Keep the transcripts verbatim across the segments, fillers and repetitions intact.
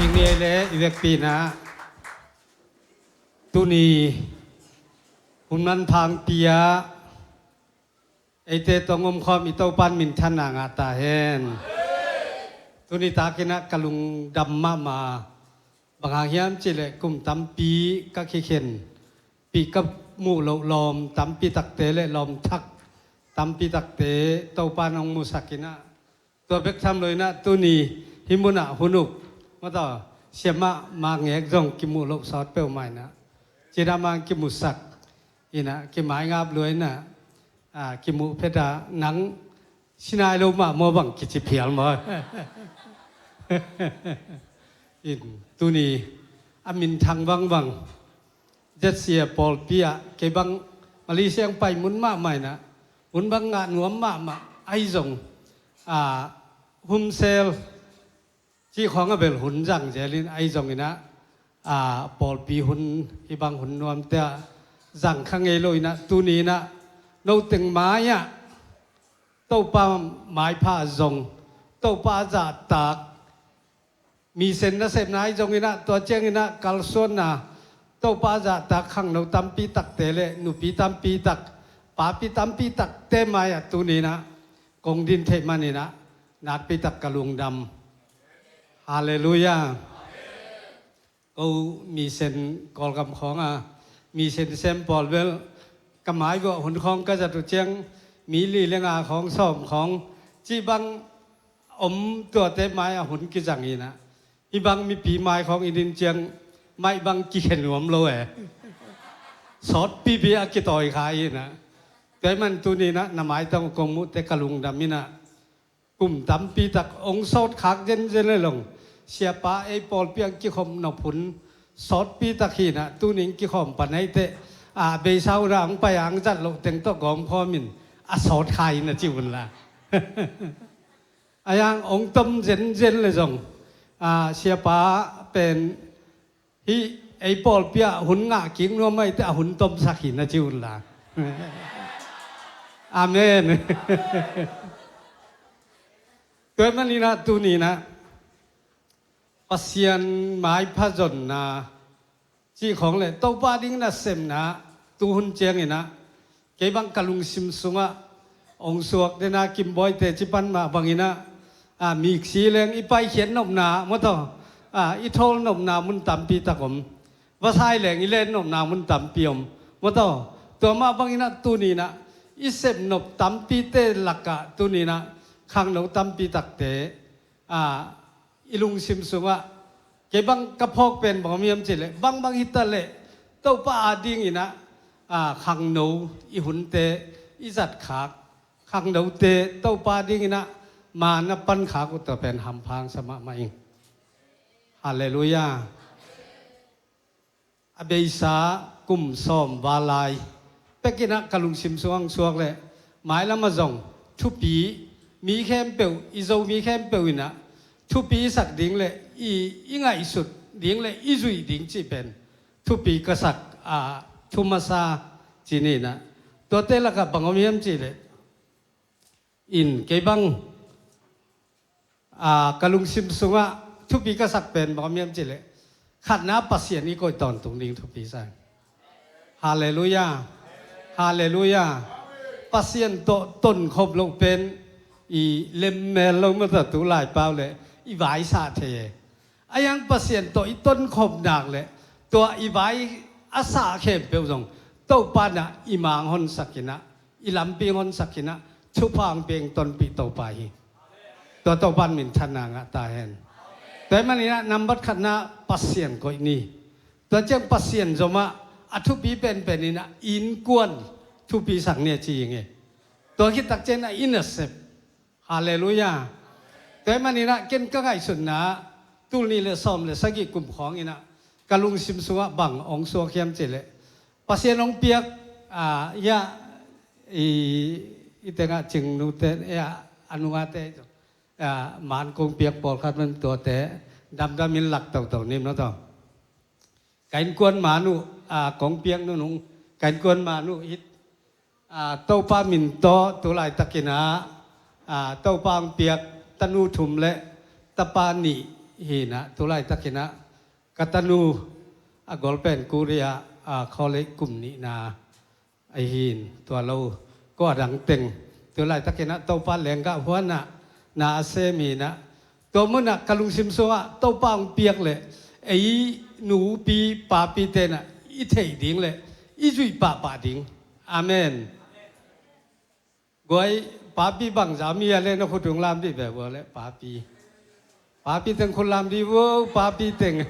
Ing ni ei le i vekpi in ah tuni hun manpha hong pia eite tawh hong omkhawm i Topa'n minthanna ngah ta hen. Tuni takin ah ka lungdam mahmah. Bang hang hiam cih leh kum tampi ka kikhen pih ka muh loh lawm tampi takte le lawm thak tampi takte Topa'n hong musak in ah, tua bek tham lo in ah tuni hih munah hun uk mataw siamah mah ngek zong kimuh loh sawt peuhmah in ah, ci-in ah mah kimusak in ah, kimaingap lua in ah, a, kimuh phet ah nang sinai lo mah maw bang kici phial maw? In tuni a minthang vangvang Zetsia pawlpi ah kei bang Malaysia hong pai mun mahmah in ah, hun bang ngah nuam mahmah ahi zong, a, hun sel cih khawng a bel hun zang zel in ahi zong in ah, a, pawlpi hun hih bang hun nuamte ah zang kha ngei lo in ah tuni in ah noteng mai-ah Topa maipha zong, Topa zahtak, mission nasepna ahi zong in ah, tua ciang in ah kalsuanna, Topa zahtak khangno tampi takte le nupi tampi tak, papi tampi takte mai-ah tuni in ah kong din theih man in ah nakpi tak ka lungdam. Halleluiah. Ko mission Kawlgam khawng a mission sem pawl bel ka mai vuah hun khawng ka zat uh ciang mi li le nga khawng sawm khawng cih bang om, tuate mai-ah hun kizang in ah, hih bang mipi mai khawng i din ciang maih bang kikhen nuam lo e. Sawtpipi a kitawi kha in ah, tua ahih man tuni in ah na maitang uh kong muhte ka lungdam in ah, kum tampi tak hong sawt khak zenzen le long, siapa ei pawlpi ah kikhop nop hun sawtpi tak hi in ah, tuni in kikhawm pan ahih teh, a, beisa hun ah hong pai a hong zat loh teng tawh gawmkhawm in a sawt kha in a ci un la. A yang hong tom zenzen le zong, a, siapa pen hih ei pawlpi ah hun ngah kik nuam ahih teh a hun tomsak hi in a ci un la. Amen. Tua ahih man in ah tuni in ah Pasian maipha zonna cih khawng le Topa ding nasemna tu hun ciang in ah kei bang ka lungsim sungah hong suak den a Kim Bawi te ci pan mah bang in ah, a, miksi leng i paikhiat nopna mataw, a, i thawl nopna mun tampi tak om. Vasai leng i len nopna mun tampi om mataw. Tua mah bang in ah tuni in ah i sep nop tampite lakah tuni in ah khangno tampi takte, a, i lungsim sungah kei bang ka phawk pen bang om hiam cih leh, bangbang hi ta leh Topa ading in ah, a, khangno i hunte i zat khak, khangnote Topa ding in ah maan a pan khak uh, tua pen hampha sa mahmah ing. Halleluiah. A beisa kum sawm val lai pek in ah ka lungsim sungah hong suak leh, mailam ah zong thupi, mi khempeuh, i Zomi khempeuh in ah thupi i sak ding le i, i ngaihsut ding le i zuih ding cih pen thupi ka sak, a, thu masa ci ni in ah, tuate lakah bang om hiam cih leh, in kei bang, a, ka lungsim sungah thupi ka sak pen bang om hiam cih leh, khatna Pasian i koih tawntung ding thupi sa. Halleluiah. Halleluiah. Pasian tawh tonkhop loh pen i lemmel lo mataw, tu laipau le i vaisah thei e. A yang Pasian tawh i tonkhop nak le tua i vai a sah khempeuh zong Topa in ah i mang honsak in ah, i lampi honsak in ah, thupha hong pia hong tonpih Topa hi. Tua Topa in minthanna ngah ta hen. Tua ahih man in ah nambat khatna Pasian koih ni. Tua ciang Pasian zomah a thupi penpen in ah innkuan thupi sak ni a ci hi ing e. Tua khit tak ciang a inn a sep. Halleluiah. Tua ahih man in ah ken ka ngaihsutna tul nih le sawm le sagih kum khawng in ah ka lungsim sungah bang hong suak hiam cih leh, Pasian hong piak, a, ia, i, i tengah Cing nute, ia, a nungate, a, maan kong piak pawlkhat man, tuate damdam in lak toto ni mataw. Ka innkuan maan uh, a, kong piak nunung, ka innkuan maan uh hih, a, Topa min tawh tu laitak in ah, a, Topa hong piak tanu thum le tapa nih hi in ah, tu laitakin ah ka tanu a gol pen Korea a college kum nihna ahi in, tua lo kua dang teng tu laitakin ah Topa lenggah huan ah na a sem hi in ah, tua mun ah ka lungsim sungah Topa hong piak leh ei nupi papi ten ah i theih ding leh i zuih pahpah ding. Amen. Guai, papi bangzah mi a le na khut hong lam dih ve vua le, papi. Papi teng khut lam dih vua, papi teng.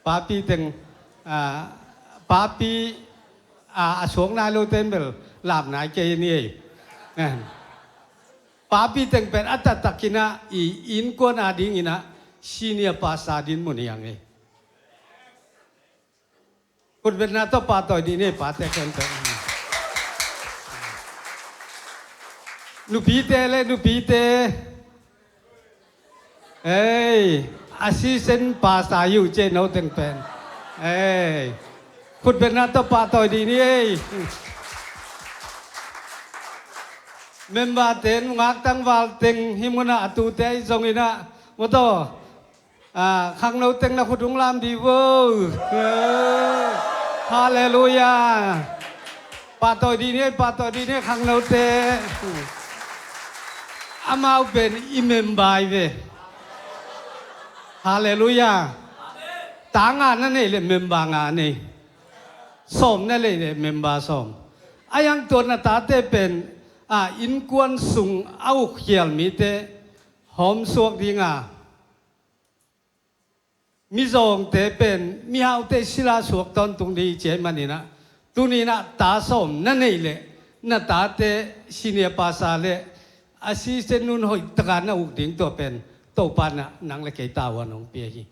Papi teng, ah, papi, ah, a suak nai lo ten bel lam nai kei ni ei. Papi teng pen a taktakin ah i innkuan a dingin ah senior pastor din mun hi ang ei. Khutbetna tawh pahtawi dih ni, pate khempeuh. Nupite le nupite. Ei, assistant pastor hi uh ci ei, no teng pen. Ei, khutbetna tawh pahtawi dih ni ei. Member te, nungak tangval teng, hih mun ah a tute ahi zongin ah, maw taw, ah, khangno teng na khut hong lam dih vua. Halleluiah. Pahtawi dih ni, pahtawi dih ni, khangnote. Amau pen i member hi ve. Halleluiah. Ta nga na neih leh member nga nei. Sawm na neih leh member sawm. Ahi hang tua na tate pen, ah, innkuan sung a ukkhial mite hawm suak ding a, mizawngte pen mihaute sila suak tawntung ding hi ci ahih manin ah, tuni in ah ta sawm na neih leh na tate senior pastor le assistant nun hoih takin na uk ding, tua pen Topa in ah nang le kei tavuan hong pia hi.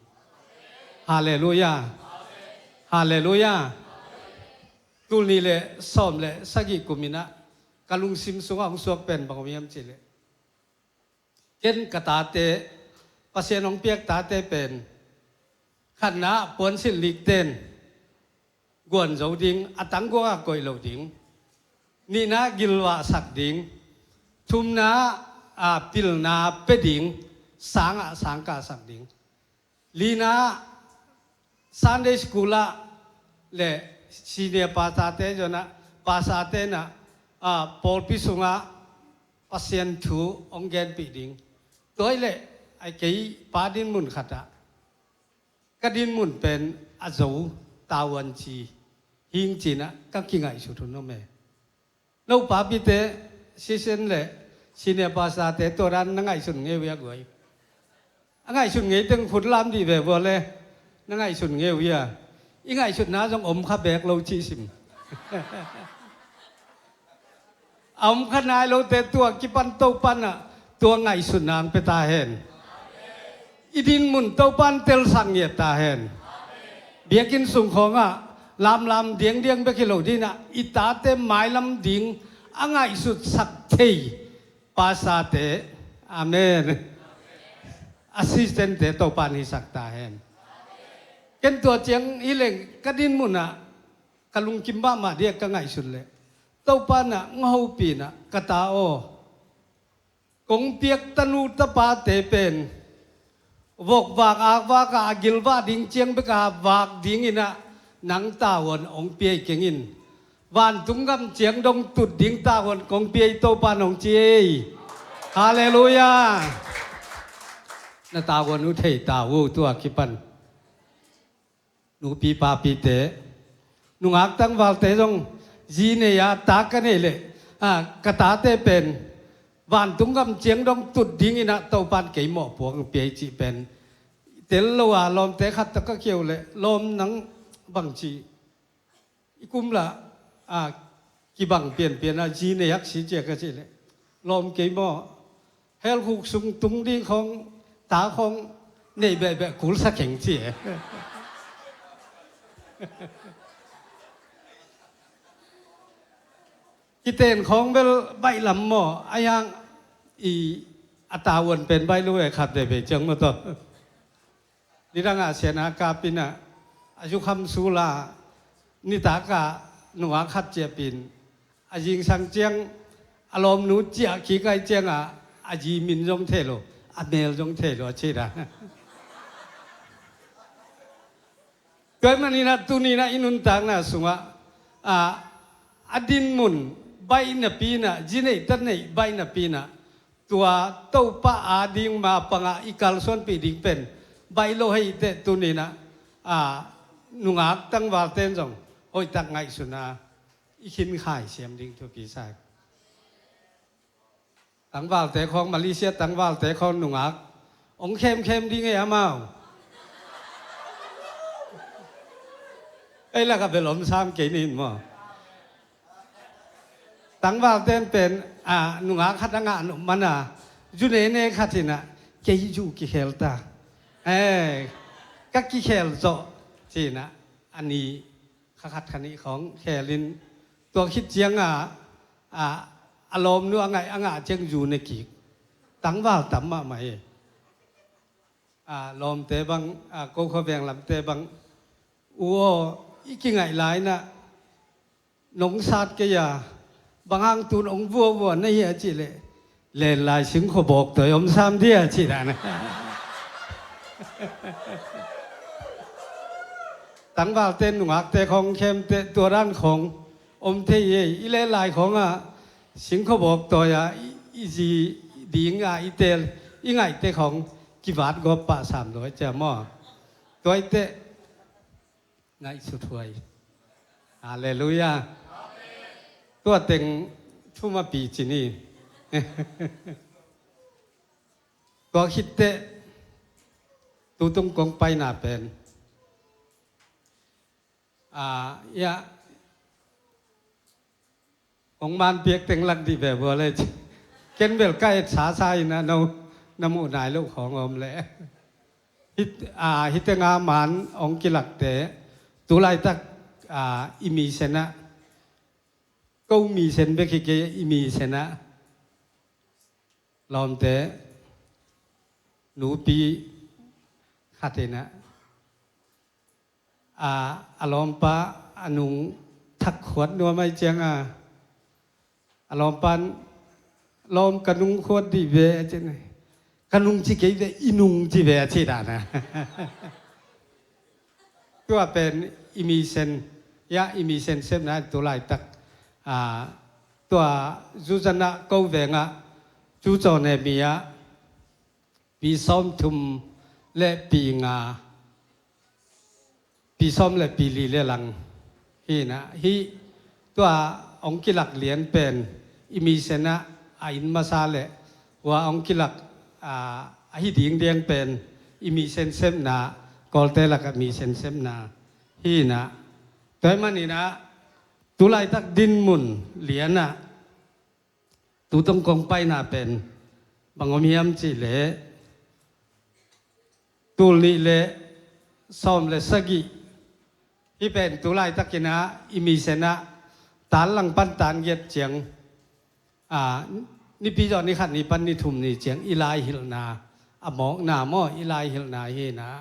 Halleluiah. Halleluiah. Tul nih le sawm le sagih kum in ah ka lungsim sungah hong suak pen bang om hiam cih leh, ken ka tate, Pasian hong piak tate pen, khatna ah puansilh likten guan zo ding, a tangguak ah koih loh ding. Nihna ah gilvahsak ding. Thumna ah, ah, pilna pia ding, sang ah sang kahsak ding. Lina ah Sunday school ah le senior pastor te zong ah, pastor te in ah, ah, pawlpi sungah Pasian thu hong genpih ding. Tua hi leh a kei pa dinmun khat ah ka dinmun pen a zo tavuan ci hi ing ci-in ah ka kingaihsut hun om e. No papite, assistant le senior pastor te tua dan na ngaihsun ngei uh hia guai? A ngaihsun ngei teng khut lam dih ve vua le, na ngaihsun ngei uh hia? I ngaihsutna zong om kha beek lo cih sim. A om kha nai lote tua kipan Topa in ah tua ngaihsutna hong pia ta hen. I dinmun Topa in telsak ngiat ta hen. Biakinn sung khawngah lamlam diangdiang bek hi lo ding in ah, i tate mailam ding a ngaihsutsak thei pastor te, amen, assistant te Topa in hisak ta hen. Ken tua ciang hi leng ka dinmun ah ka lungkim mahmah ding a ka ngaihsut leh, Topa in ah hong hopih in ah, ka ta aw, kong piak tanu tapate pen vokvak akvak ah a gilvah ding ciang bek a vak ding in ah nang tavuan hong pia hi keng in. Vantung gam ciang dong tut ding tavuan kong pia hi Topa in, hong ci ei. Halleluiah. Na tavuan uh thei ta uh tua kipan. Nupi papite, nungak tangvalte zong zi nei a ta ka neih leh, ah, ka tate pen vantung gam ciang dong tut ding in ah Topa in kei mawhpuak hong pia hi cih pen tel lo a, lawmte khat tawh ka kiho leh, lawm, nang bangci, i kum lah, ah, kibang pianpian a zi nei hak si cia ka cih leh, lawm, kei maw, helkhuk sung tung ding khawng, ta khawng nei behbeh kul sa keng ci e. Kiten khawng bel baih lam maw, a hiang i a tavuan pen baih lo e, khat veve ciang maw taw. Nidang ah sian a kap in ah, a zukham sul a, nitak ah nungak khat ciah pin, a zingsang ciang a lawmnu ciah kik ahih ciangah a zi min zong thei lo, a mel zong thei lo a ci dah. Tua ahih manin ah tuni-in ah i nuntakna sungah, a, a dinmun baih napi-in ah, zi neih ta neih baih napi-in ah, tua Topa ading mapang ah i kalsuanpih ding pen baih lo ahih teh tuni-in ah, a, nungak tangvalte in zong hoihtak ngaihsun a i khinkhai siam ding thupi sa hi. Tangvalte khawng, Malaysia tangvalte khawng nungak hong khemkhem ding hi amau. Ei lakah bel om sam kei ni maw. Tangvalte in pen, a, nungak khat a ngah nop man a, zu nene khat in ah, kei zu kikhel ta. Eh, ka kikhel zawh ci-in ah, a ni kha khat kha nih khawng khel in, tua khit ciang a, a, a lawmnu a ngaih a ngah ciang zu ne kik. Tangval tam mahmah hi. A, lawmte bang, a, ko khuaveng lamte bang, u aw, i kingaih lai-in ah nong sat kei a, bang hang tu-in hong vuavua na hi a cih leh, len lai singkhuabawk tawi om sam dia cih dan. Tangvalte nungakte khawng khem teh tua dan khawng om thei hi. I len lai khawng ah singkhuabawk tawi a i, i zi ding a i teel i ngaihte khawng kivat gawp pah sam lo hi cia maw. Tua hi teh ngaihsut huai. Halleluiah. Tua teng thumapi ci ni. Tua khit teh tutung kong paina pen, a, ia, kong man piak teng lak dih ve bua le ci. Ken bel ka et sasa in ah no, na muh nai loh khawng om leh. Hih, a, hih teng a man hong kilakte, tu laitak, a, i mission ah, ko mission bek hi kei, i mission ah lawmte nupi khat in ah, a, a lawmpa a nung thak khuat nuam ahih ciang a, a lawmpa in, "Lawm, ka nung khuat dih ve," a ci. "Ka nung ci kei ve, i nung ci ve," a ci dan a. Tua pen i mission, ia, i mission sepna tu laitak, a, tua zuzan ah ko veng ah, Cu Caw Ne mi ah, pi sawmthum le pi nga, pi sawm le pi li le lang hi in ah, hih tua hong kilak lian pen i mission ah a inn masa le hua hong kilak, a, ahi dingdiang pen i mission sepna, Kawlte lakah mission sepna hi in ah, tua ahih manin ah tu laitak dinmun lian ah tutung kong paina pen bang om hiam cih leh, tul nih le sawm le sagih, hih pen tu laitakin ah i mission ah tan lang pan tan giat ciang, a, Nipi zawh ni khat ni pan ni thum ni ciang i laihilhna, a mawkna maw, i laihilhna hi in ah,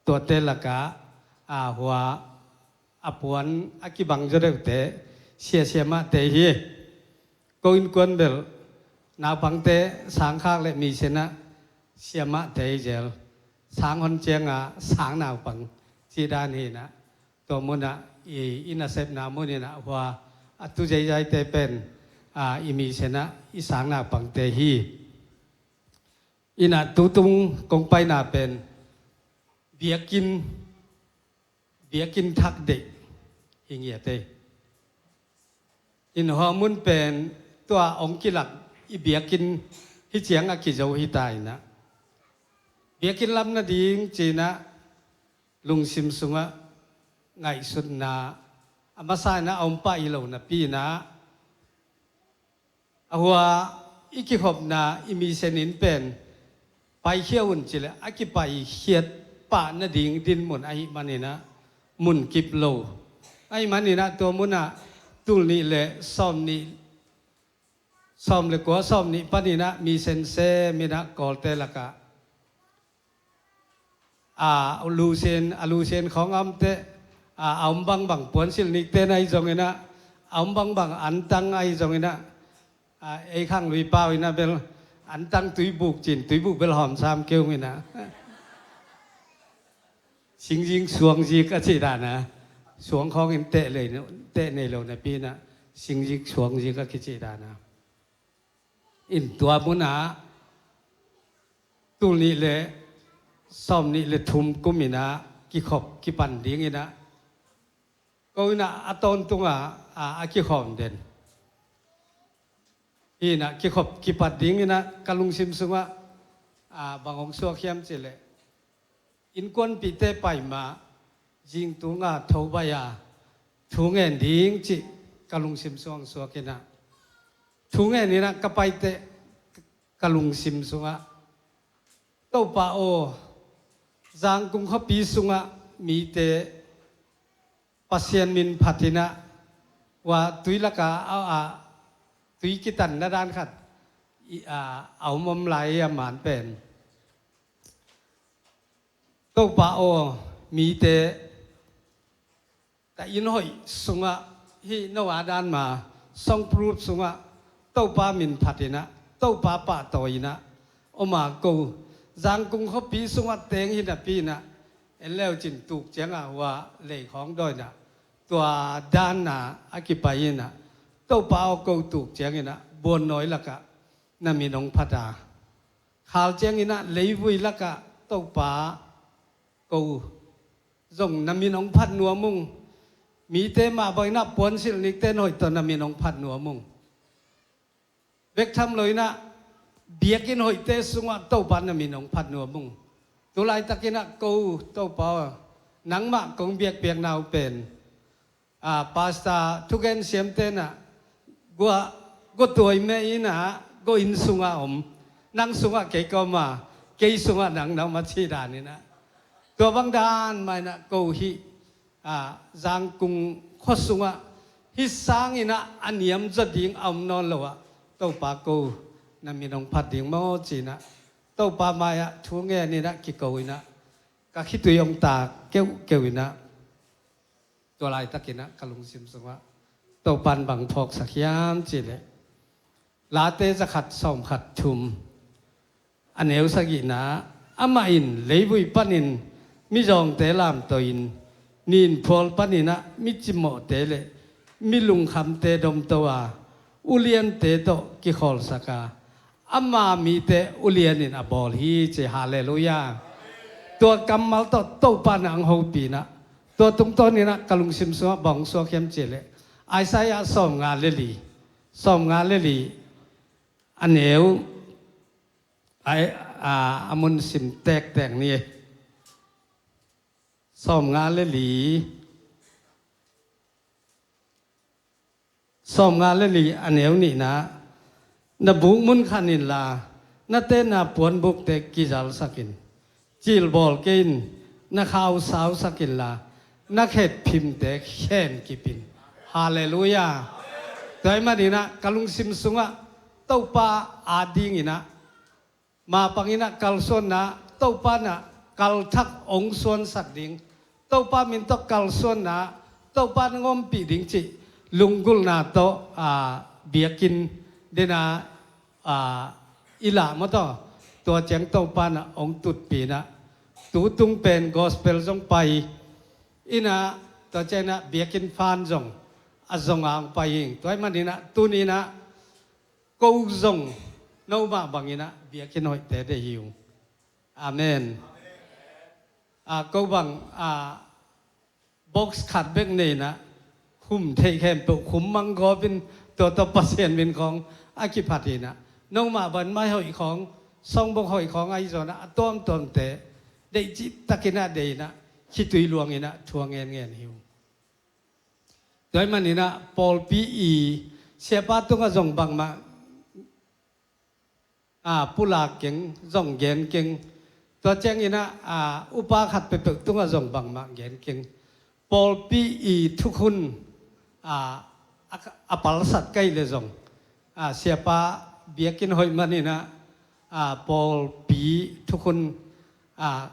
tuate lakah, a, hua a puan a kibang zaw deuhte, sia siamahte hi. Ko innkuan bel naupangte sangkhak le mission ah siamahte hi zel. Sang hon ciang a sang naupang cih dan hi in ah, tua mun ah i, i nasepna mun in ah hua a tu zaizaite pen, a, i mission ah i sang naupangte hi. In ah tutung kong paina pen biakinn, biakinn thak deih hi ngiat ei. In hua mun pen tua hong kilak i biakinn hi ciang a kizo hi ta in ah, biakinn lam nading ci in ah lungsim sungah ngaihsutna a masa in ah a om pah hi lo napi in ah, a hua i kikhopna i mission inn pen paikhia un ci leh a kipaikhiat pah nading dinmun ahih manin ah mun kip lo. Ahih manin ah tua mun ah tul nih le sawm nih, sawm le kua, sawm nih panin ah mission sem in ah Kawlte lakah, a, lusen, a lusen khawng a omte, a, a om bangbang puansilh nikte na hi zongin ah, a om bangbang antang a hi zongin ah, a, ei khang lui pau in ah bel antang tuibuk cin, tuibuk bel hawm sam kei ung in ah. Singzik suangzik a cih dan a, suang khawng in teh lei, teh nei lo napi in ah, singzik suangzik a kicih dan a. In tua mun ah, tul nih le sawm nih le thum kum in ah, kikhop kipan ding in ah, ko in ah a tawntung a, a, a kikhawm den. Hi in ah kikhop kipat ding in ah ka lungsim sungah, a, bang hong suak hiam cih leh, innkuanpihte pai mah, zing tung a tho baih a, thu ngen ding cih ka lungsim sungah hong suak in ah, thu ngen in ah ka paiteh, ka lungsim sungah, Topa aw, Zangkung khuapi sungah mite Pasian min phat in ah, hua tui lak a, a, a, tui kitanna dan khat, i, a, a om om lai a, man pen, Topa aw, mite, ka inn hoih sungah, hih no a dan mah, soundproof sungah, Topa min phat in ah, Topa pahtawi in ah, om a ko, Zangkung khuapi sungah teng hi napi in ah, en le uh cin tuk ciang a hua lei khawng dawi in ah, tua dan a, a kipai in ah, Topa aw, ko tuk ciang in ah buannawi lak ah na min hong phat a, khal ciang in ah leivui lak ah Topa, ko zong na min hong phat nuam ung. Mite mah bang in ah puansilh nikten hoih tawh na min hong phat nuam ung. Bek tham lo in ah biakinn hoihte sungah Topa na min hong phat nuam ung. Tu laitak in ah ko Topa aw, nangmah kong biakpiakna uh pen, a, Pastor Thugen Siamte in ah, gua, gua tuai meh in ah, gua inn sungah om, nang sungah kei ka om a, kei sungah nang na om a cih dan in ah, tua bang dan mah in ah ko hih, a, Zangkung khua sungah hih sang in ah a niam zaw ding a om nawn lo ah, Topa ko na min hong phat ding maw ci in ah, Topa mai-ah thu ngen in ah kiko in ah, ka khitui hong tak keuhkeuh in ah, tua laitak in ah ka lungsim sungah Topa in bang phawksak hiam cih leh, Late zakhat sawmkhat thum, a neu sagihna, amah in leivui panin mizawngte lamto in, nin phual panin ah micimawhte le milungkhamte domto a, uliante tawh kikhawlsak a, ama mite ulian in a bawl hi ci. Halleluiah. Tua kammal tawh Topa in ah hong hopih in ah, tua tungtawn in ah ka lungsim sungah bang hong suak hiam cih leh, Isaiah sawmnga le li, sawmnga le li, a neu, ai, a, a mun sim tektek ni. Sawmnga le li, sawmnga le li, a neu nihna, na buk mun khan inla, na tenna puanbukte kizalsak in. Cilbawl kei in, na khau sausak inla, na khetphimte khen kip in. Halleluiah. Tua ahih manin ah ka lungsim sungah Topa ading in ah, mapang in ah kalsuanna, Topa in ah kalthak hong suansak ding, Topa min tawh kalsuanna, Topa in hong ompih ding cih lunggulhna tawh, a, biakinn den a, a, i lah maw taw, tua ciang Topa in ah hong tutpih in ah, tu tung pen gospel zong pai in ah, tua ciang in ah biakinn fan zong a zong a hong pai ing. Tua ahih manin ah tuni in ah ko zong no mah bang in ah biakinn hoihte deih hi ung. Amen. A, ko bang, a, box khat bek nei in ah, khum theih khempeuh khum mang gawp in, tua tawh Pasian min khawng a kiphat in ah, no mah bang in mai hoih khawng, songbook hoih khawng ahi zongin ah, a tuamtuamte deih cihtak in ah deih in ah, khitui luang in ah thu a ngenngen hi ung. Tua ahih manin ah pawlpi i siapa tungah zong bangmah, a, pulak keng, zong gen keng. Tua ciangin ah, a, upa khat peuhpeuh tungah zong bangmah gen keng. Pawlpi i thukhun, a, a, a palsat ka hih leh zong, a, siapa biakinn hoih manin ah, a, pawlpi thukhun, a,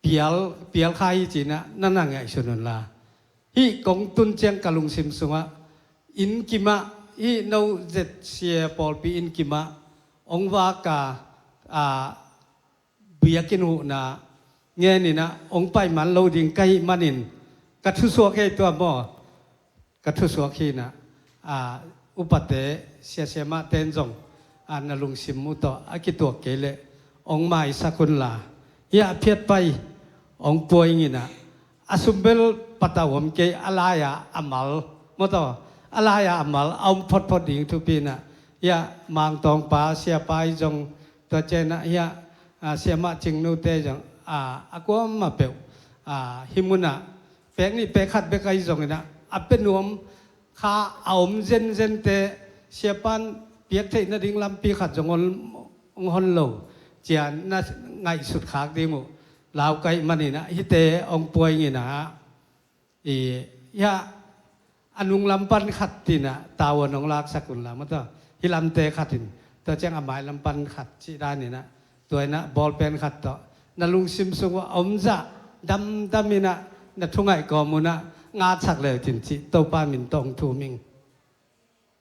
pial, pial kha hi ci-in ah na na ngaihsun un la. Hih kong tun ciang ka lungsim sungah, innkim ah, hih no zet sia pawlpi innkim ah hong vak a, a, biakinn huhna, ngen in ah hong pai man lo ding ka hih manin ka thusuak hi tua maw? Ka thusuak hi in ah, a, upate, siasiamahte in zong, a, na lungsim uh tawh a kituak kei leh hong maisak unla, hiah a phiatpai hong pua ing in ah, a sumbel patau om kei, a lai-a a mal, maw taw, a lai-a a mal a om photphot ding thupi in ah, hiah Mangtawngpa siapa i zong, tua ciang ah hiah, a, siamah Cingnute zong, a, a kuamah peuh, a, hih munah pek nih pek khat bek ahi zongin ah, a pia nuam kha a om zenzente, siapa'n piak theih nading lampi khat zong hong, hong hon lo, cian na ngaihsut khak ding uh lau ka hih manin ah, hihte hong pua ing in ah, i, hiah a nung lam pan khat in ah, tawh hong laksak unla, maw taw, hih lamte khat in, tua ciang a mai lam pan khat cih dan in ah, tua in ah bawlpen khat tawh, na lungsim sung uh a om zah damdam in ah, na thungaih kawm un ah ngatsak le uh cin cih, Topa min tawh hong thum ing.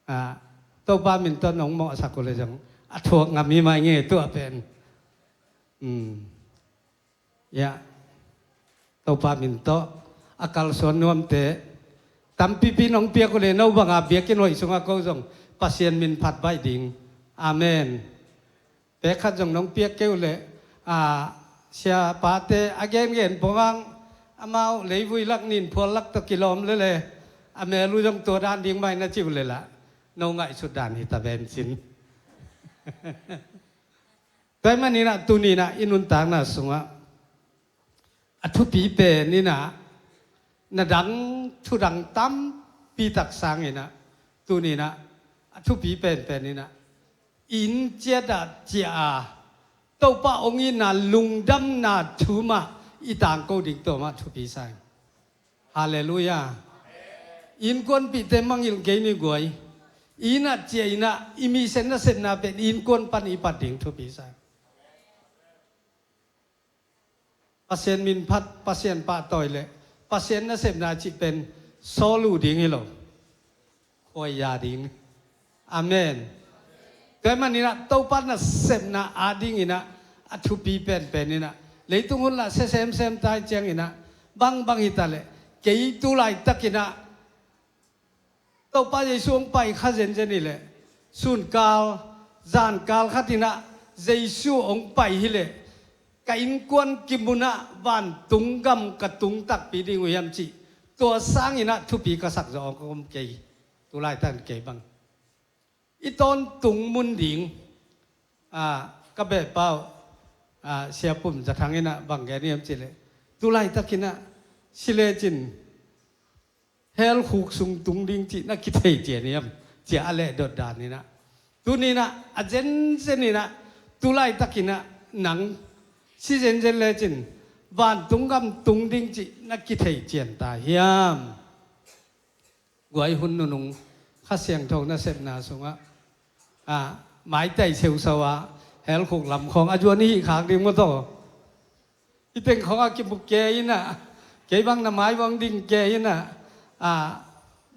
A, Topa min tawh nong mawhsak uh leh zong a thuak ngam hi mai ing e, tua pen. Um. Ya. Topa min tawh a kalsuan nuamte tampipi nong piak uh leh, no banga biakinn hoih sungah ko zong Pasian min phat baih ding. Amen. Pek khat zong nong piak kei uh leh, a, siapate a gengen pongah amau leivui lak, nin phual lak tawh kilawm lel e, a mel uh zong tua dan ding mah hi na ci uh leh lah, no ngaihsut dan hi ta ven cin. Tua ahih manin ah tuni in ah i nuntakna sungah a thupi pen in ah, na dang, thudang tampi tak sangin ah, tuni in ah a thupi penpen in ah, inn ciat ah ciah a, Topa hong itna lungdamna thu mah i tangko ding, tua mah thupi sa ing. Halleluiah. Innkuanpihte mangngilh kei ni guai. Inn ah ciah in ah i misen nasepna pen innkuan pan i pat ding thupi sa ing. Pasian min phat, Pasian pahtawi leh Pasian nasepna cih pen sawl uh ding hi lo, khuaiya ding. Amen. Tua ahih manin ah Topa nasepna adingin ah a thupi penpen in ah, leitung hun lah sia semsem ta ahih ciangin ah, bangbang hi ta leh, kei tu laitakin ah Topa Jesu hong pai kha zenzen hi leh, sunkal, zankal khat in ah Jesu hong pai hi leh, ka innkuan kim un ah vantung gam ka tung takpi ding uh hiam cih, tua sangin ah thupi ka sak zawh hong om kei, tu laitak kei bang. I tawntung mun ding, a, ka behpa uh, a, Sia Pum Za Thang in ah bang gen hiam cih leh, tu laitakin ah si lecin hell khuk sung tung ding cih na kithei cian hiam, ci a, a leh dot dan in ah. Tuni in ah a zenzen in ah, tu laitakin ah nang si zenzen lecin vantung gam tung ding cih na kithei cian ta hiam? Guai, hun nunung Kha Siangtho nasepna sungah, a, maitai seusau a, hell khuk lam khawng a zuan i hih khak ding maw taw. Hih teng khawng a kimu kei in ah, kei bang na mai bang ding kei in ah, a,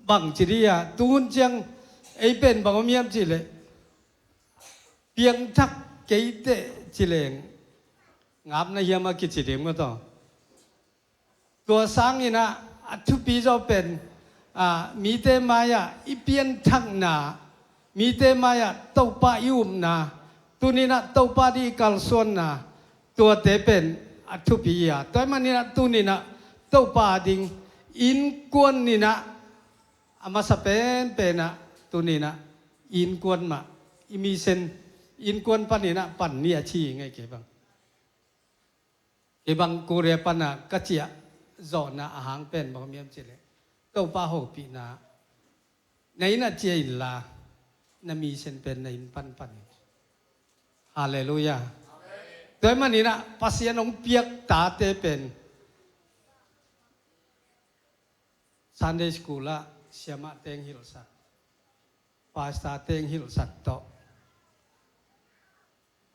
bang ci dih a, tu hun ciang ei pen bang om hiam cih leh, piangthak kei teh ci leng ngap na hiam a kici ding maw taw. Tua sangin ah a thupi zaw pen, a, mite mai-ah i pianthakna, mite mai-ah Topa i upna, tuni in ah Topa ding i kalsuanna, tuate pen a thupi hi a. Tua ahih manin ah tuni in ah Topa ding innkuan in ah, a masa penpen ah tuni in ah innkuan mah, i misen innkuan panin ah pan ni a ci hi ing e, kei bang. Kei bang Korea pan a ka ciah zawhna a hang pen bang om hiam cih leh, Topa hopihna, na inn ah ciah inla, na misen pen na inn pan pan in. Halleluiah. Tua ahih manin ah Pasian hong piak tate pen Sunday school ah siamahte hong hilhsak, pastorte hong hilhsak tawh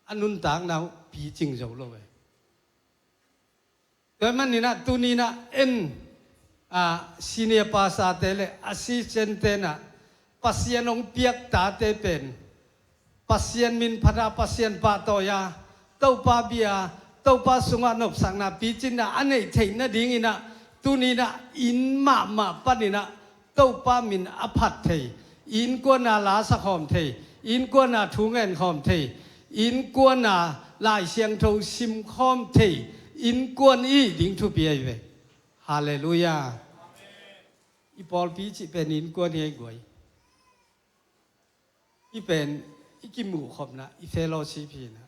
a nuntakna uh picing zo lo e. Tua ahih manin ah tuni in ah en, a, senior pastorte le assistant-te in ah Pasian hong piak tate pen Pasian min phat a, Pasian pahtawi a, Topa bia a, Topa sungah nopsakna, picinna a neih theih nadinginah, tuninah inn mahmah paninah Topa min a phat thei, innkuana la sakhawm thei, innkuana thu ngenkhawm thei, innkuana Lai Siangtho simkhawm thei innkuan i hih ding thupi ahi ve. Halleluiah. I pawlpi cih pen innkuan hi ei guai. I pen i kimuhkhopna, i fellowship hinah,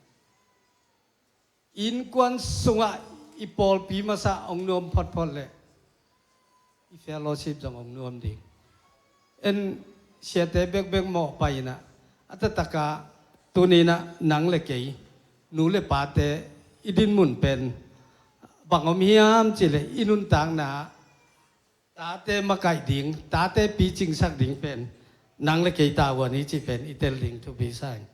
innkuan sungah i pawlpi masa hong nuam photphot leh i fellowship zong hong nuam ding. En, siate bekbek mawh painah, a taktakah tuninah nang le kei, nu le pate, i dinmun pen bang om hiam cihleh i nuntakna tate makaih ding, tate picingsak ding pen nang le kei tavuan hi cih pen i tel ding thupi sa ing.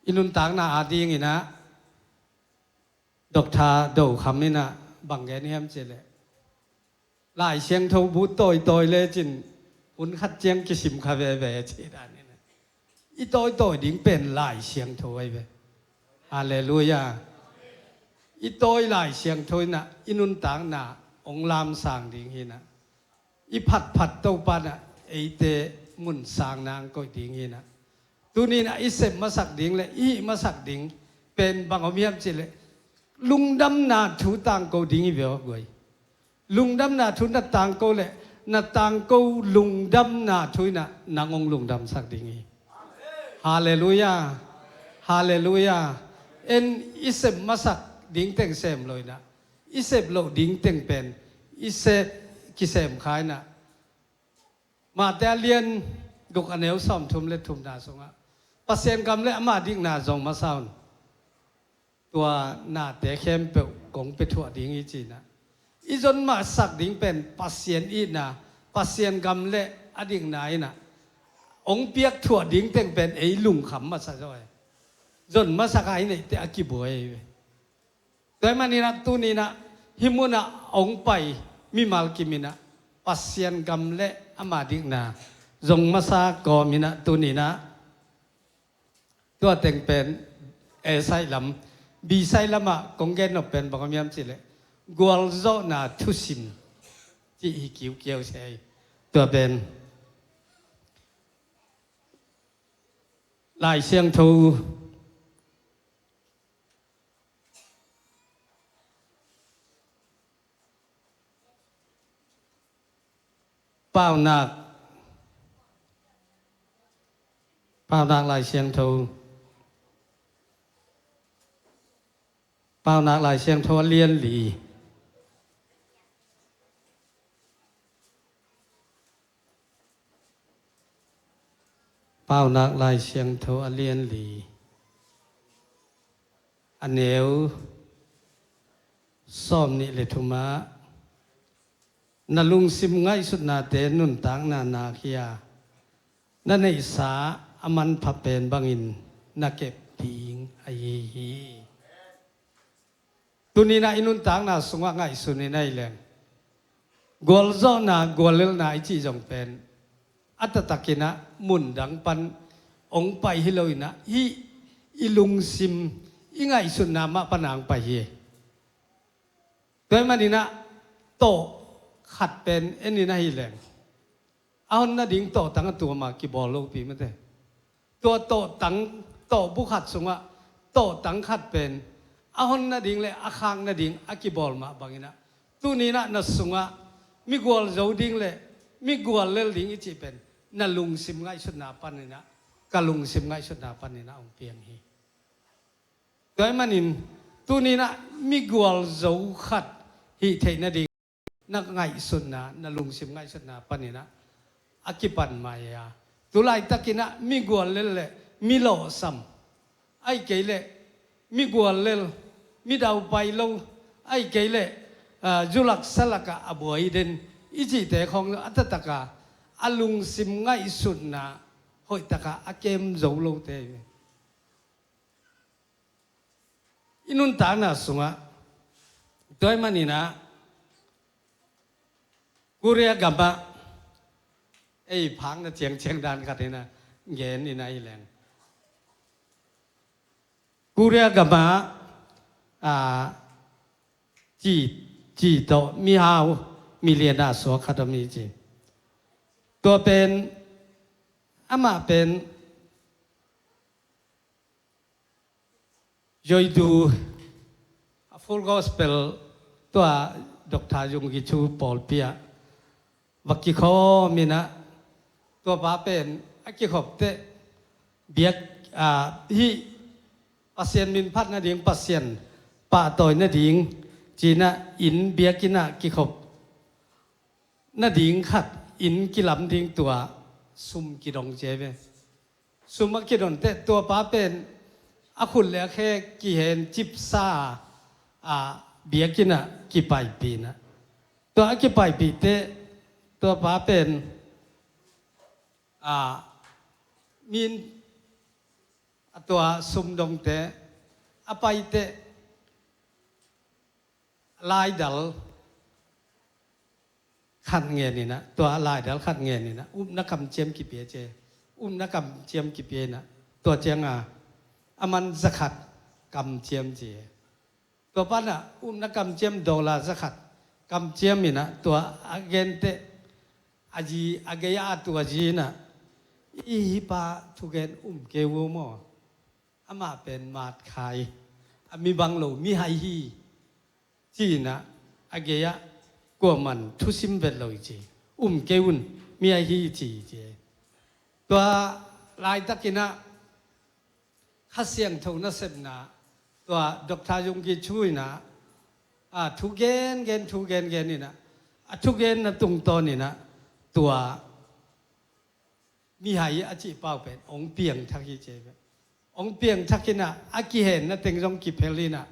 I nuntakna adinginah Doctor Do Kham inah bang gen hiam cihleh, Lai Siangtho bu tawitawi lecin hun khat ciang kisim kha veve ci dan inah. I tawitawi ding pen Lai Siangtho ahi ve. Halleluiah. I tawi Lai Siangtho inah i nuntakna hong lamsang ding hinah, i phatphat Topa nah eite mun sangna hong koih ding hinah. Tuninah i sep masak ding le i hih masak ding pen bang om hiam cihleh, lungdamna thu tangko ding hi ve aw guai. Lungdamna thu na tangko le, na tangko lungdamna thu inah nang hong lungdamsak ding hi. Halleluiah. Halleluiah. En, i sep masak ding teng sem lo inah, i sep loh ding teng pen i sep kisem kha inah. Mate a lian guk a neu sawmthum le thumna sungah, Pasian gam le ama dikna zong masa un, tua nate khempeuh kong pia thuah ding hi cinah. I zon masak ding pen Pasian itna, Pasian gam le a dikna inah hong piak thuah ding teng pen ei lungkham masa zaw e. Zon masak a i neihte a kibuai ahi ve. Tua ahih maninah tuninah hih munah hong pai mimal kiminah Pasian gam le ama dikna zong masa kawminah tuninah tua teng pen A side lam, B side lamah kong gen nop pen bang om hiam cihleh, gualzawhna thusim cih hi kiukiau se ahi. Tua pen Lai Siangtho Paunak, Paunak Lai Siangtho, Paunak Lai Siangtho a lian li. Paunak Lai Siangtho a lian li, a neu sawm nih le thumah, na lungsim ngaihsutnate nuntakna nak hi a, na neihsa a manpha pen bangin na kep ding ahi hi. Tuninah i nuntakna sungah ngaihsun in ahi leng, gualzawhna, guallelhna i cih zong pen a taktakinah mundang pan hong pai hi loinah, hih i lungsim, i ngaihsutna mah panah hong pai hi. Tua ahih maninah tawh khat pen en in ahi leng, a hon nading tawhtang a tuama kibawl lopi mate. Tua tawhtang, tawhbu khat sungah tawhtang khat pen a hon nading le a khak nading a kibawl mah banginah, tuninah na sungah mi gualzo ding le mi guallel ding i cih pen na lungsim ngaihsutna paninah, ka lungsim ngaihsutna paninah hong piang hi. Tua ahih manin tuninah mi gualzo khat hih theih nading na ngaihsutna, na lungsim ngaihsutna paninah a kipan mai a, tu laitakinah mi guallel le mi lawhsam, ahih kei leh mi guallel, mi daupai lo, ahih kei leh, ah, zulak salakah a buai den i cihte khawng a taktakah a lungsim ngaihsutna hoihtakah a kem zo lote hi ve. I nuntakna sungah, tua ahih maninah Korea gamah ei phakna ciangciang dan khat in a gen in a hi leng. Korea gamah a ci, ci tawh mihau milian a suak khat om hi ci. Tua pen amah pen Yoidu a Full Gospel tua Doctor Yonggi Cho pawlpi ah va kikhawm in a, tua pa pen a kikhop teh biak, a, hih Pasian min phat nading, Pasian pahtawi nading ci in a, inn biakinn ah kikhop nading khat inn kilam ding tua sum kidong ci ve. Sum a kidon teh tua pa pen a khut le a khe kihen cipsa a biakinn ah kipaipih in a. Tua a kipaipih teh tua pa pen a min a tua sum dongte a pai teh laidal khat ngen in a, tua laidal khat ngen in a, upna kamciam kipia ci. Upna kamciam kipia in a, tua ciang a, a man zakhat kamciam ci. Tua pan a upna kamciam dollar zakhat kamciam in a, tua a gen teh a zi, a gei a tua zi in a, i hih pa thugen um kei uh maw? Amah pen matkhai, a mi bang lo mihai hi ci in a, a gei ah kuaman thusim vet lo hi ci. Um kei un, mihai hi ci ci. Tua laitak in a Kha Siangtho nasepna tua Doctor Yonggi Cho in a, a, thugen gen, thugen gen in a, a thugenna tungtawn in a tua mihai a cih pau pen hong piangthak hi ci ve. Hong piangthak in a, a kihenna teng zong kiphel in a,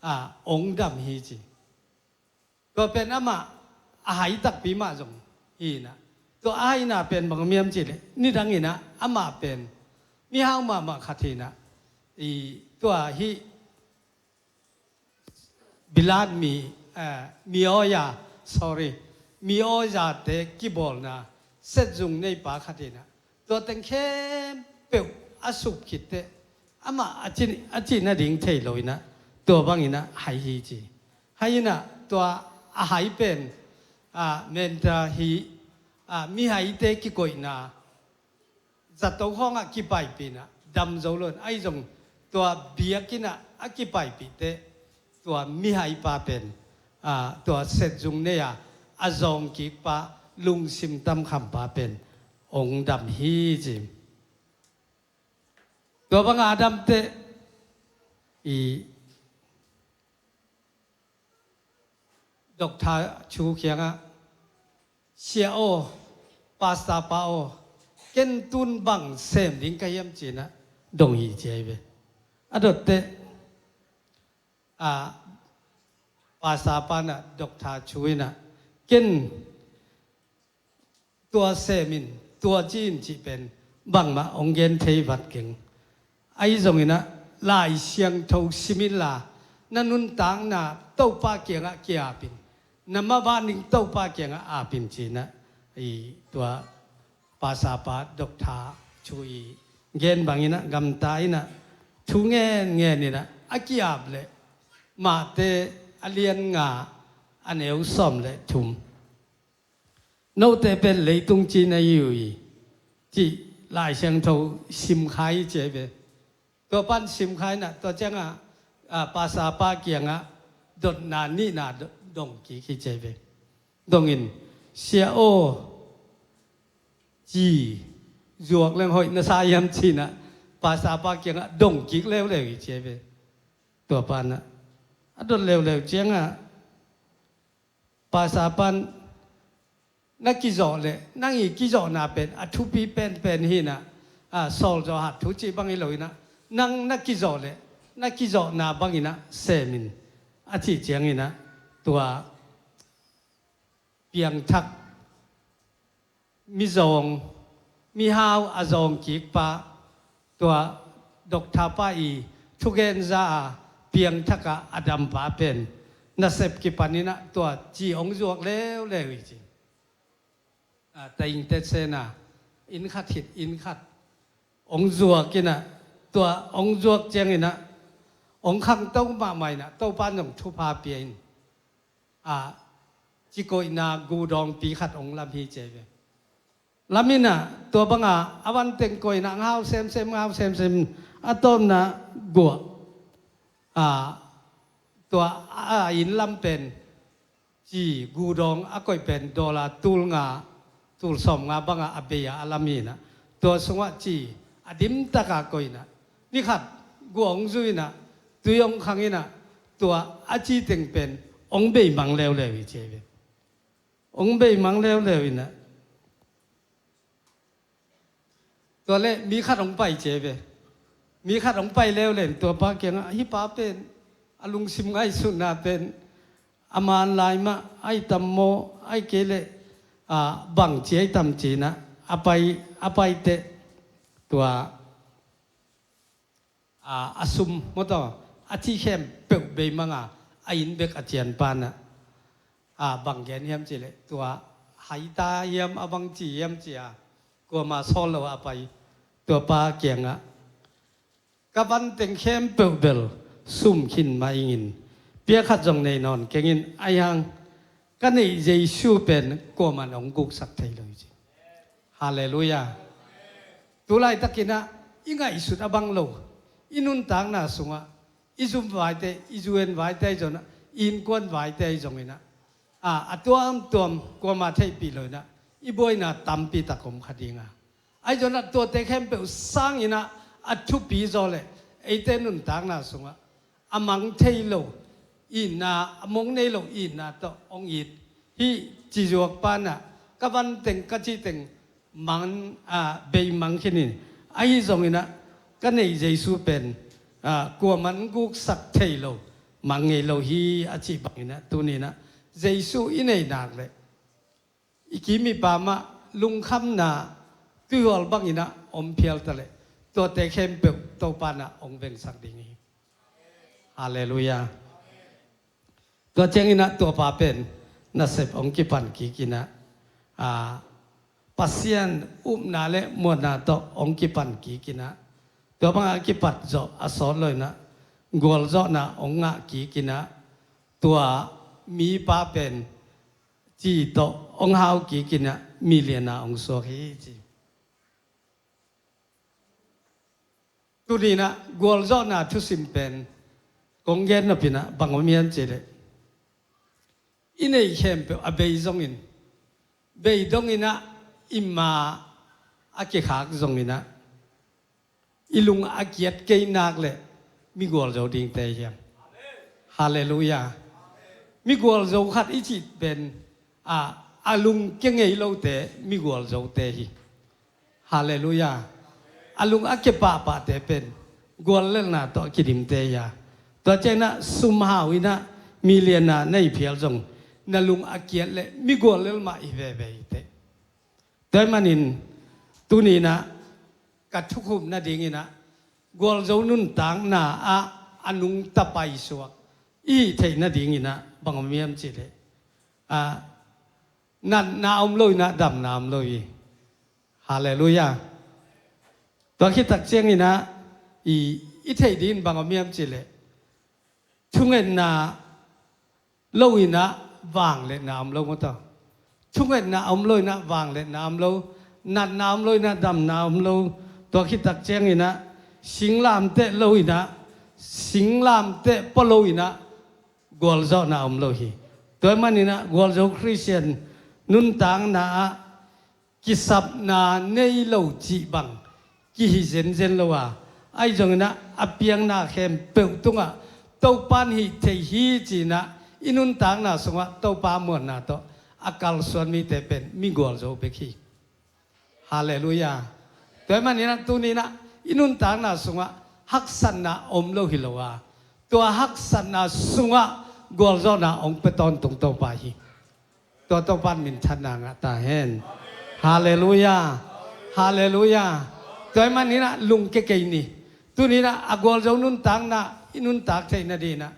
a, hong dam hi ci. Tua pen amah a hai takpi mah zong hi in a, tua a haina pen bang hiam cih leh nidang in a amah pen mihau mahmah khat hi in a, i tua hih Bilat mi, eh, mi aw ya, sorry, mi aw yate kibawlna setzung neipa khat hi in a, tua teng khempeuh a suk khit teh amah a cih, a cih nading thei lo in a, tua bang in a hai hi ci. Hai in a tua a hai pen, a, menta hi, a, mihaite kikoihna zato khawngah kipaipih in a dam zo lo in, ahi zong tua biakinn ah a kipaipih teh tua mihai pa pen, a, tua setzung nei a a zawngkik pa, lungsim tamkham pa pen hong dam hi ci. Tua bang a dam teh i Doctor Cho kiangah, "Sia aw, Pastor pa aw, ken tun bang sem ding ka hiam?" ci in a dong hi ci ahi ve. A dot teh, a, Pastor pa in a, Doctor Cho in a, "Ken tua sem in, tua ci in," cih pen bangmah hong gen thei vat keng. Ahi zong in a, Lai Siangtho sim inla, na nuntakna Topa kiangah ki-ap in, na maban ding Topa kiangah ap in ci in a, i tua Pastor pa Doctor Cho i gen bang in a gamta in a, thu ngen ngen in a, a ki-ap leh Matthai a lian nga, a neu sawm le thum. "Note pen leitung ci na hi uh hi," cih Lai Siangtho simkhia hi ci ahi ve. Tua pan simkhia in a, tua ciangah, a, Pastor pa kiangah dotna nihna do-, dong kik hi ci ahi ve. Dong in, "Sia aw, ci zuak leng hoih na sa hiam?" ci in a, Pastor pa kiangah dong kik leuleu hi ci ahi ve. Tua pan a, a dot leuleu ciangah, Pastor pan, "Na kizawh leh, nang i kizawhna pen a thupi penpen hi in a, a, sawlzawh hat thu cih bang hi lo in a, nang na kizawh leh, na kizawhna bang in a sem in," a cih ciang in a, tua piangthak, mizawng, mihau a zawngkik pa, tua doctor pa i thugenza a piangthak a a dam pa pen nasep kipan in a tua ci hong zuak leuleu hi ci. a, taing te sena, inn khat khit inn khat ong zuak inah, tua ong zuak cianginah ong khangto mahmah inah Topa in zong thupha pia in, a, cikoihna gudawngpi khat ong lam hi ci ve. Lam inah tua banga a van teng koih inah ngau semsem, ngau semsem, a tawpna guah, a, tua a inn lam pen ci gudawng a koih pen dollar tul nga, tul sawm nga banga a bei a, a lam inah tua sungah ci a dimtaka koih inah ni khat guah ong zu inah tui ong khang inah tua a ci teng pen ong bei mang leuleu hi ci ve. Ong bei mang leuleu inah tua le mi khat ong pai ci ve. Mi khat ong pai leuleu in tua pa kiangah, hih pa pen a lungsim ngaihsutna pen a man lai mah ai tam maw, ai kei leh, a, bang ci ai tam ci inah a pai, a pai teh tua, a, a sum maw taw, a ci khempeuh bei manga a inn bek a cian pa inah, a, bang gen hiam ci leh tua haita hiam a bang ci hiam ci a, kuama sawl lo a pai tua pa kiangah, ka van teng khempeuh bel sum khin mah ingin, pia khat zong nei nawn kengin, aihang ka neih Jesu pen kuaman ong guksak thei lo hi ci. Halleluiah. Tulaitak inah i ngaihsut a bang lo, i nuntakna sungah i zum vaite, i zu en vaite ahi zonginah, i innkuan vaite ahi zonginah, a, a tuamtuam kuama theihpih lo inah i buaina tampi tak om kha dinga, ahi zonginah tuate khempeuh sanginah a thupi zaw leh eite nuntakna sungah a mang thei lo itna, a mong nei lo itna tawh ong it hi. Ci zuak pa inah ka van teng, ka ci teng mang, a, bei mang khin in, ahi zonginah ka neih Jesu pen, a, kuaman guksak thei lo, mang ngei lo hi a cih banginah tuninah Jesu i neih nak leh i kim i pam ah lungkhamna tuihual banginah om phial ta leh tuate khempeuh Topa inah ong vengsak ding hi. Halleluiah. Tua cianginah tua pa pen nasep ong kipan kik inah, a, Pasian upna le muanna tawh ong kipan kik inah, tua banga kipat zawh a sawt lo inah gualzawhna ong ngah kik inah, tua mipa pen ci tawh ong hau kik inah miliana ong suak hi ci. Tuninah gualzawhna thusim pen kong gen nop inah bang om hiam ci leh, i neih khempeuh a bei zongin, bei donginah, i ma a kikhak zonginah, i lung a kiat kei nak leh mi gualzo dingte hiam? Halleluiah. Mi gualzo khat i cih pen, a, a lung kia ngei lote mi gualzote hi. Halleluiah. A lung a kia pahpahte pen guallelhna tawh a kidimte hi a. Tua cianginah sum hau inah miliana nei phial zong na lung a kiat leh mi guallel mah hi veve hi teh. Tua ahih manin tuninah ka thukhupna dinginah gualzo nuntakna ah a nungta paisuak i hih theihna dinginah bang om hiam ci leh, a, natna om lo inah damna om lo hi. Halleluiah. Tua khit tak cianginah i, i theih dingin bang om hiam ci leh, thungetna lo inah vangliatna om lo maw taw. Thungetna om lo inah vangliatna om lo, natna om lo inah damna om lo. Tua khit tak cianginah singlamteh lo inah, singlamteh pua lo inah gualzawhna om lo hi. Tua ahih maninah gualzo Khristian nuntakna ah kisapna nei lo cih bang kihi zenzen lo a, ahi zonginah a piangna khempeuh tungah Topa in hih thei hi ci-inah i nuntakna sungah Topa muanna tawh a kalsuan mite pen mi gualzo bek hi. Halleluiah. Tua ahih maninah tuninah i nuntakna sungah haksatna om lo hi lo a, tua haksatna sungah gualzawhna hong pia tawntung Topa hi. Tua Topa in minthanna ngah ta hen. Halleluiah. Halleluiah. Tua ahih maninah lungkia kei ni. Tuninah a gualzo nuntakna i nuntak theihna dinah,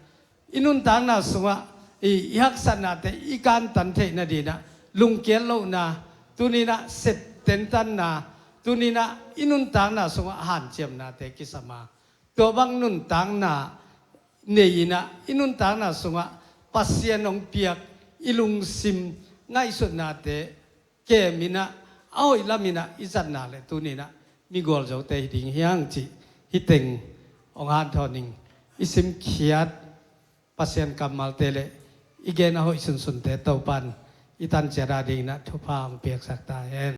i nuntakna sungah i, i haksatnate i kantan theihna dinah lungkiat lohna, Tuninah sep tentanna, tuninah i nuntakna sungah hanciamnate kisam a, tua bang nuntakna nei inah i nuntakna sungah Pasian hong piak i lungsim ngaihsutnate kem inah a hoih lam inah i zatna le tuninah migual zote hi ding hiang cih hih teng hong hanthawn ing. I simkhiat Pasian kammalte le i gen a hoih sunsunte Topan i tanciat a ding inah thupha hong piaksak ta hen.